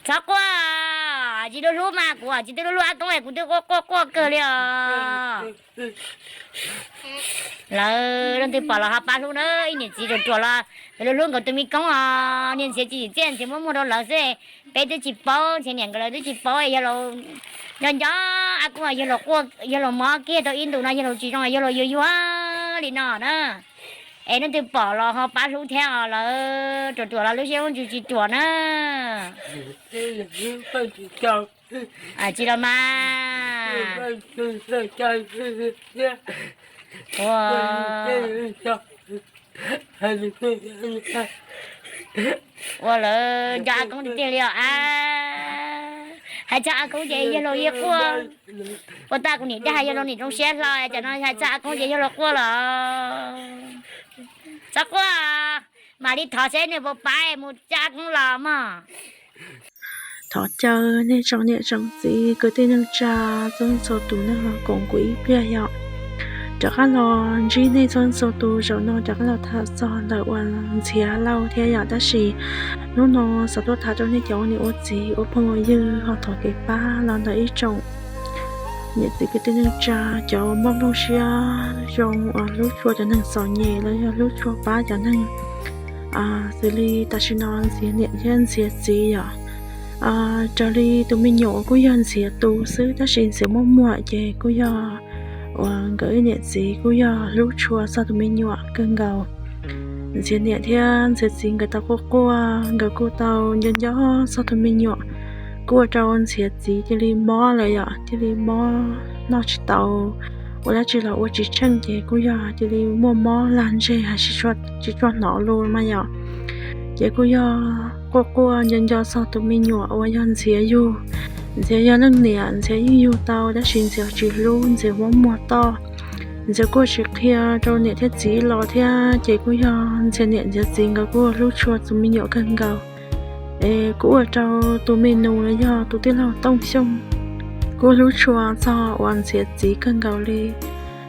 Txhob quaj, tsis hlub hlub mas kuv tsis twb hlub hlub Ab Koob es kuv twb quaj quaj quaj kawg li os. Lawv leej twg pom los ho pab hlub na, ib niam txiv ruam ruam los hlub hlub nkawd tus me koob os, niag Ntxhiav tsis tsim txiaj, Ntxhiav muab muag rau lawv xwb. Peb twb tsis paub, Ntxhiav niam nkawd lawv twb tsis paub, yog los nco nco Ab Koob yog los quaj, yog los mob kiag rau ib ntus no, yog los tsis zoo, yog los yuag yuag li no na. Es leej twg pom los ho pab hlub thiab os, lawv ruam ruam los lub siab lub ntsws tsis ruam na. Tsis los mas. Ua, ua lawv nco Ab Koob tiag tiag li os a. Hais txog Ab Koob ces yog los yeej quaj. Ua tag kuv niam dag hais yog los niam zoo siab hlo, cov no hais txog Ab Koob ces yog los quaj los. Txhob quaj, mam li thov seb nws puas pab mus coj Ab Koob los mog. Thov caw nej tsoom niam tsoom txiv kwv tij neej tsa txhua txhua tus nej los koom kuv ib pliag yom. Rov qab los ntsib nej txhua txhua tus zaum no rov qab los tham txog ntawm uas Ntxhiav Lauj thiab yom, tab sis hnub no xav tuaj tham rau nej cov ua niam ua txiv ua phooj ua ywg ho thov kev pab los ntawm ib tsoom niam txiv kwv tij neej tsa, cov uas muaj nplooj siab zoo uas hlub tshua cov neeg txom nyem los yog hlub tshua pab cov neeg xws li tam sim no Ntxhiav niam thiab Ntxhiav txiv yom. Raws li tus me nyuam uas kuj yog Ntxhiav tus xwb, tab sis Ntxhiav muaj muam ces kuj yog uas nkawd ib niam txiv kuj yog hlub tshua txog tus me nyuam kawg nkaus. Ntxhiav niam thiab Ntxhiav txiv nkawd tau quaj quaj, nkawd kuj tau nco nco txog tus me nyuam, kuj ua rau Ntxhiav txiv cia li mob lawm yom, cia li mob noj tsis tau, ua dab tsi los ua tsis tsheej ces kuj yog cia li muaj mob lag ntseg hais tsis tshua hnov lus mas yom. Ces kuj yog quaj quaj nco nco txog tus me nyuam uas yog Ntxhiav yug. Ntxhiav yog leej niam, Ntxhiav yeej yug tau, tab sis Ntxhiav tsis hlub, Ntxhiav muab muag toj. Ntxhiav kuj tsis qhia rau niam thiab txiv los thiab, ces kuj yog Ntxhiav niam Ntxhiav txiv nkawd kuj hlub tshua tus me nyuam kawg nkaus. Es kuj ua rau tus me nus los yog tus tij laug Tooj Xyooj kuj hlub tshua txog uas Ntxhiav txiv kawg nkaus li.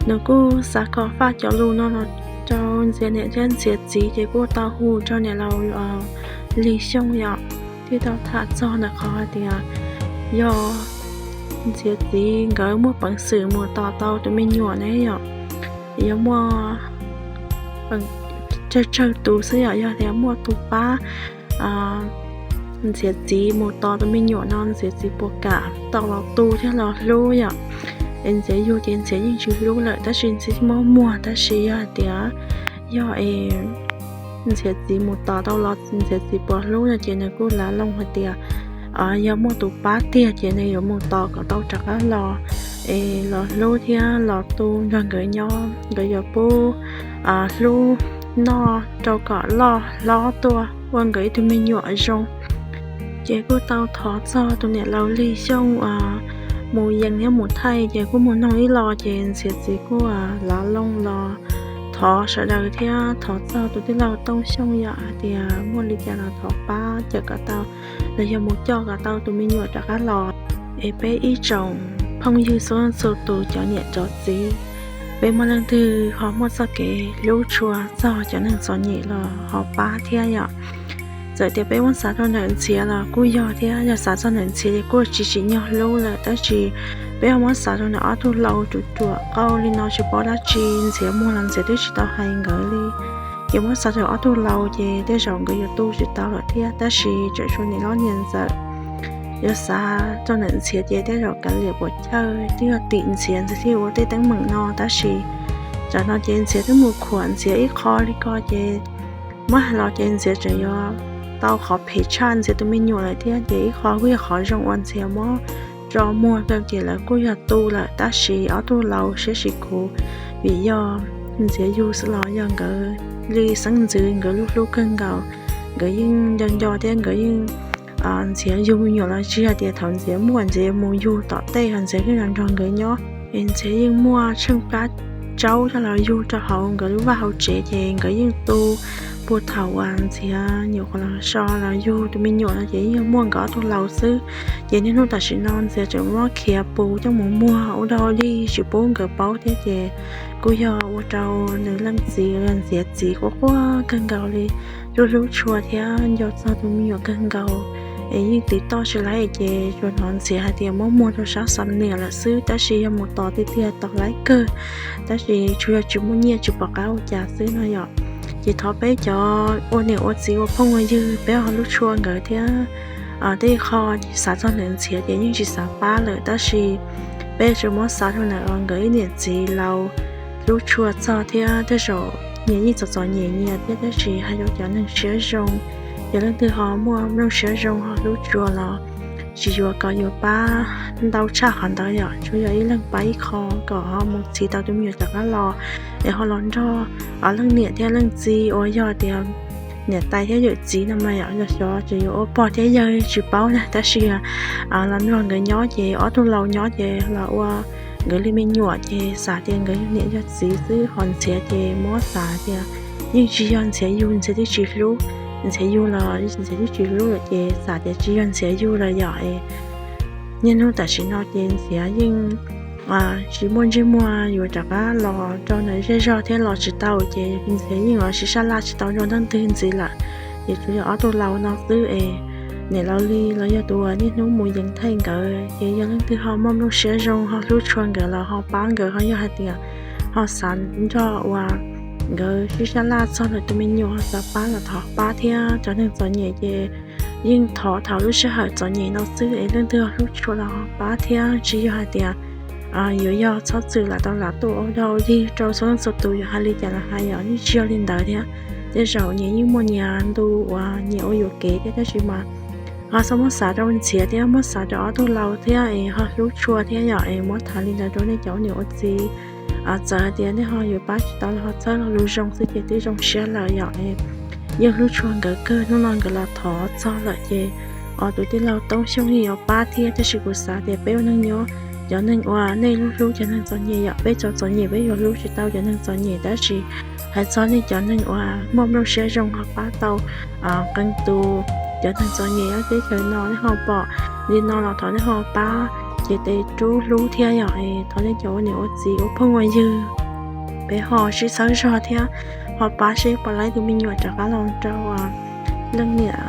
Nws kuj xav kom faj cov lus no los rau Ntxhiav niam thiab Ntxhiav txiv, ces kuj tau hu rau niam laus Lig Xyooj yom, thiaj tau tham txog ntawm qhov hais tias yog Ntxhiav txiv nkawd muaj peev xwm mus tos tau tus me nyuam ne yom, yog muaj tsawg tsawg tus xwb yom, yog tias muaj tus pab Ntxhiav txiv mus tos tus me nyuam no Ntxhiav txiv puas kam tau los tu thiab los hlub yom. Es Ntxhiav yug ces Ntxhiav yeej tsis hlub lawm, tab sis Ntxhiav muaj muag, tab sis yog hais tias yog es Ntxhiav txiv mus tos tau los Ntxhiav txiv puas hlub no ces nws kuj lav loo hais tias yog muaj tus pab tiag ces nws yuav mus tos kom tau rov qab los, es los hlub thiab los tu nrog nkawd nyob, nkawd yuav pub hlub noj rau kom loj hlob tuaj ua nkawd ib tug me nyuam zoo. Ces kuj tau thov txog tus niam laus Lig Xyooj mus yees thiab mus thaij, ces kuj mus noog ib los ces Ntxhiav txiv kuj lav loo los thov sawv daws thiab thov txog tus tij laug Tooj Xyooj yom hais tias muaj li cas los thov pab cawm kom tau, los yog mus coj kom tau tus me nyuam rov qab los. Es peb ib tsoom phooj ywg txhua txhua tus cov niam cov txiv, peb muaj leej twg ho muaj txoj kev hlub tshua txog cov neeg txom nyem los ho pab thiab yom. Txawm tias peb muab xav rau ntawm Ntxhiav los kuj yog thiab, yog xav txog ntawm Ntxhiav ces kuj tsis tsim nyog hlub lawm, tab sis peb ho muab xav rau ntawm ob tug laus ruam ruam qauj li no tsis paub dab tsi, Ntxhiav muag los Ntxhiav twb tsis tau hais nkawd li. Ces muab xav rau ob tug laus ces tej zaum nkawd yuav tu tsis tau lawm thiab, tab sis tseem tshuav niam hlob niam ntxawm. Yuav xav rau ntawm Ntxhiav ces tej zaum kav liam puas chawj twb yog tim Ntxhiav, Ntxhiav thiaj ua tej teeb meem no, tab sis tsam no ces Ntxhiav twb mus khuam Ntxhiav ib qho li ko ces muab hais los ces Ntxhiav tseem yuav tau qhov phem tshaj Ntxhiav tus me nyuam lawm thiab, ces ib qho kuj yog qhov zoo uas Ntxhiav muab tso muag rau ces lawv kuj yog tu lawm, tab sis ob tug laus siab tsis khuv, vim yog Ntxhiav yug xwb los yog nkawd li xeeb ntxwv nkawd lub hlub kawg nkaus, nkawd yeej nco nco thiab nkawd yeej Ntxhiav yug me nyuam los tsis hais tias thaum Ntxhiav muaj Ntxhiav yuav mus yug tom tej ho Ntxhiav yeej los nrog nkawd nyob, es Ntxhiav yeej muaj tsheej plab tsaub coj los yug rau hauv nkawd lub vaj hauv tsev, ces nkawd yeej tu puag thaum uas Ntxhiav nyuam qhuav los so los yug tus me nyuam no ces yeej muaj nkawd ob tug laus xwb. Ces niaj hnub tam sim no Ntxhiav tseem muab khiav pus coj mus muag ua dog ua dig tsis pub nkawd paub thiab, ces kuj yog ua rau nws leej txiv, Ntxhiav txiv quaj quaj kawg nkaus li, hlub hlub tshua thiab nco txog tus me nyuam kawg nkaus. es yeej tiv toj tsis laib ces tsuas hnov ntxhiav hais tias muab muag rau sab xam niam lawm xwb, tab sis yog mus tos tiag tiag tos laib kawg, tab sis tsuas yog tsis muaj nyiaj tsis pom qab ua cas xwb no yom. Ces thov peb cov ua niam ua txiv ua phooj ua ywg peb ho hlub tshua nkawd thiab, tej qho xav txog ntawm ntxhiav ces yeej tsis xav pab lawm, tab sis peb tsuas muab xav rau ntawm nkawd ib niam txiv laus hlub tshua txog thiab tej zaum nyias yeej txom txom nyem nyias thiab, tab sis hais rau cov neeg siab zoo, yog leej twg ho muaj nplooj siab zoo ho hlub tshua los tsis yuav kom yuav pab ntau tshaj qhov ntawd yom, tsuas yog ib leeg pab ib qho kom ho mus txhiv tau tus me nyuam rov qab los, es ho los nrog leej niam thiab leej txiv uas yog tias niam tais thiab yawm txiv no mas yom, los xyov tseem yuav ua pog thiab yawg tsis paub na, tab sis los nrog nkawd nyob ces ob tug laus nyob ces los ua nkawd li me nyuam ces xav tias nkawd yog niam yog txiv xwb, ho ntxhiav ces muab xav tias yeej tsis yog ntxhiav yug, ntxhiav twb tsis hlub, ntxhiav yug los ntxhiav twb tsis hlub lawm ces xav tias tsis yog ntxhiav yug lawm yom. Niaj hnub tam sim no ces ntxhiav yeej tsis muaj ntsej muag yuav rov qab los rau ntawm zej zog thiab los tsis tau ces ntxhiav yeej los sib sab laj tsis tau zoo leej twg ntxiv lawm. Ces tsuas yog ob tug laus no xwb es niam laus li los yog tus uas niaj hnub mus yees thaij nkawd ces yog leej twg ho muaj nplooj siab zoo ho hlub tshua nkawd los ho pab nkawd, ho yog hais tias ho xav nrog uas nkawd sib sab laj txog ntawm tus me nyuam ho xav pab los thov pab thiab. Cov neeg txom nyem ces yeej thov thaum lub sij hawm txom nyem no xwb es leej twg ho hlub tshua los ho pab thiab, tsis yog hais tias yuav yog txhob txwm lam tau lam tuaj ua dog ua dig rau txhua leej txhua tus, yuav hais li cas los hais yom, yeej tsis yog li ntawd thiab. Tej zaum nyias yeej muaj nyias ntu uas nyias ua yuam kev thiab, tab sis mas ho txhob muab xav rau ntxhiav thiab, muab xav rau ob tug laus thiab es ho hlub tshua thiab yom. Es muab tham li ntawd rau nej cov ua niam ua txiv, txawm hais tias nej ho yuav pab tsis tau los ho txhawb lo lus zoo xwb ces twb zoo siab lawm yom. Yeej hlub tshua nkawd kawg, hnub no nkawd los thov txog lawm ces ob tug tij laug Toob Xyooj yeej yuav pab thiab, tab sis kuv xav tias peb ua neej nyob, cov neeg uas nej hlub hlub cov neeg txom nyem yom, peb cov txom nyem peb yuav hlub tsis tau cov neeg txom nyem, tab sis hais txog nej cov neeg uas muaj nplooj siab zoo ho pab tau qee tus cov neeg txom nyem nyob teb chaws no, nej ho pom li no los thov nej ho pab ces tes rub hlub thiab yom. Es thov nej cov ua niam ua txiv ua phooj ua ywg, peb ho sib txhawb zog thiab ho pab seb puas laib tus me nyuam rov qab los rau leej niam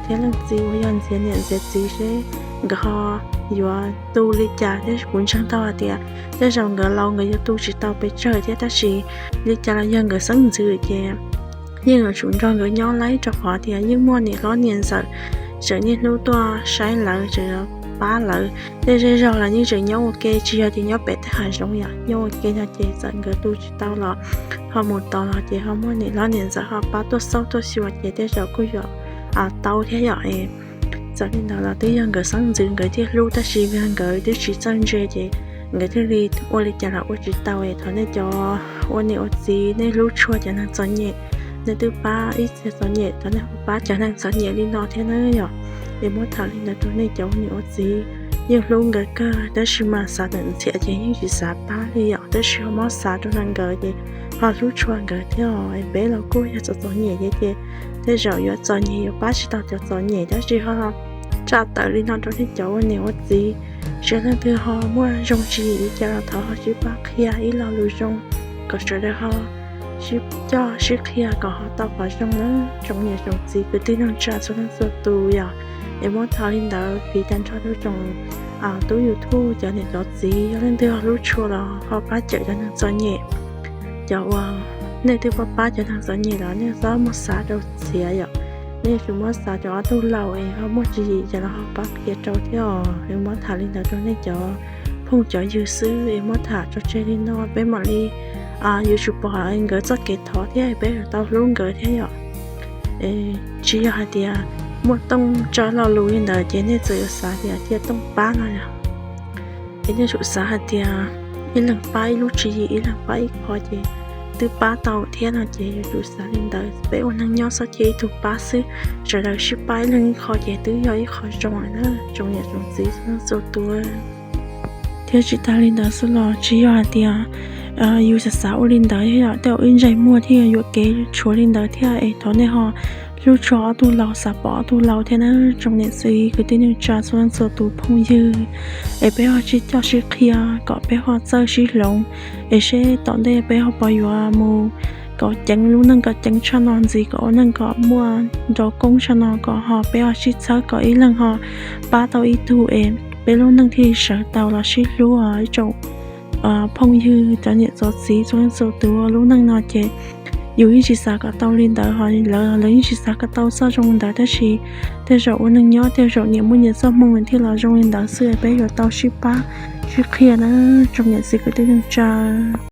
thiab leej txiv uas yog ntxhiav niam ntxhiav txiv seb nkawd ho yuav tu li cas thiab. Kuv ntseeg tau hais tias tej zaum nkawd laus nkawd yuav tu tsis tau pes tsawg thiab, tab sis li cas los yog nkawd xeeb ntxwv ces yeej yuav tsum nrog nkawd nyob laib, rau qhov tias yeej muaj niam hlob niam ntxawm tseem niaj hnub tuaj saib lawv, tseem pab lawv. Tej zej zog los yeej tseem nyob ua ke, tsis yog tias nyob pem tej hav zoov yom, nyob ua ke no ces txawm nkawd tu tsis tau los ho mus tos los ces ho muaj niam hlob niam ntxawm ho pab tuaj xauj tuaj xyuas ces tej zaum kuj yuav tau thiab yom. Txawm li ntawd los twb yog nkawd xeeb ntxwv nkawd thiaj hlub, tab sis vim nkawd twb tsis txawj ntse ces nkawd thiaj li ua li cas los ua tsis tau. Es thov nej cov ua niam ua txiv nej hlub tshua cov neeg txom nyem, nej twb pab ib txhia txom nyem, thov nej ho pab cov neeg txom nyem li no thiab na yom. Es muab tham li ntawd rau nej cov ua niam ua txiv, yeej hlub nkawd kawg, tab sis mas xav ntawm ntxhiav ces yeej tsis xav pab li yom, tab sis ho muab xav rau ntawm nkawd ces ho hlub tshua nkawd thiab. Es peb los kuj yog txom txom nyem thiab ces tej zaum yuav txom nyem yuav pab tsis tau cov txom nyem, tab sis ho tsa tawm li no rau nej cov ua niam ua txiv, seb leej twg ho muaj zoo tsis yim li cas los thov ho sib pab qhia ib lo lus zoo kom sawv daws ho sib coj sib qhia kom ho tau qhov zoo na tsoom niam tsoom txiv kwv tij neej tsa txhua leej txhua tus yom. Es muab tham li ntawd piv tag nrho rau tsoom tub YouTube cov niam cov txiv, yog leej twg ho hlub tshua los ho pab cawm cov neeg txom nyem. Cov uas nej twb pab pab cov neeg txom nyem los nej txhob muab xav rau ntxhiav yom, nej yuav tsum muab xav rau ob tug laus es ho muaj tswv yim ces los ho pab qhia rau thiab os. Es muab tham li ntawd rau nej cov phooj cov ywg xwb, es muab tham tso tseg li no peb mam li yuav tsum pom nkawd txoj kev thov thiab peb yuav tau hlub nkawd thiab yom. Tsis yog hais tias muaj Tooj tsa lo lus li ntawd ces nej txawm yuav xav tias cia Tooj pab no yom. Es nej yuav tsum xav hais tias ib leeg pab ib lub tswv yim, ib leeg pab ib qho ces twb pab tau thiab no ces yuav tsum xav li ntawd. Peb ua neeg nyob txhob cia ib tug pab xwb, sawv daws sib pab ib leeg ib qho ces twb yog ib qho zoo lawm na tsoom niam tsoom txiv txhua leej txhua tus. Thiab tsis tas li ntawd xwb los tsis yog hais tias yus xav xav ua li ntawd yom, tej zaum wb ntsej muag thiaj yuam kev tshuav li ntawd thiab. Es thov nej ho hlub tshua ob tug laus, xav pom ob tug laus thiab na tsoom niam txiv kwv tij neej tsa txhua leej txhua tus phooj ywg. Es peb ho sib coj sib qhia kom peb ho txawj sib hloov, es seb tom ntej peb ho puas yuav mus kom ceev lub neej kom ceev tshaj no ntxiv, kom ua neej kom muaj nrov koob tshaj no, kom ho peb ho sib txhawb kom ib leeg ho pab tau ib tug es peb lub neej thiaj li sawv tau los sib hlub. Ib tsoom phooj ywg cov niam cov txiv txhua leej txhua tus, lub neej no ces yus yeej tsis xav kom tau li ntawd, ho lawv lawv yeej tsis xav kom tau txoj zoo li ntawd, tab sis tej zaum ua neeg nyob tej zaum nyias muaj nyias txoj hmoo nws thiaj los zoo li ntawd xwb. Peb yuav tau sib pab sib qhia na tsoom niam txiv kwv tij neej tsa.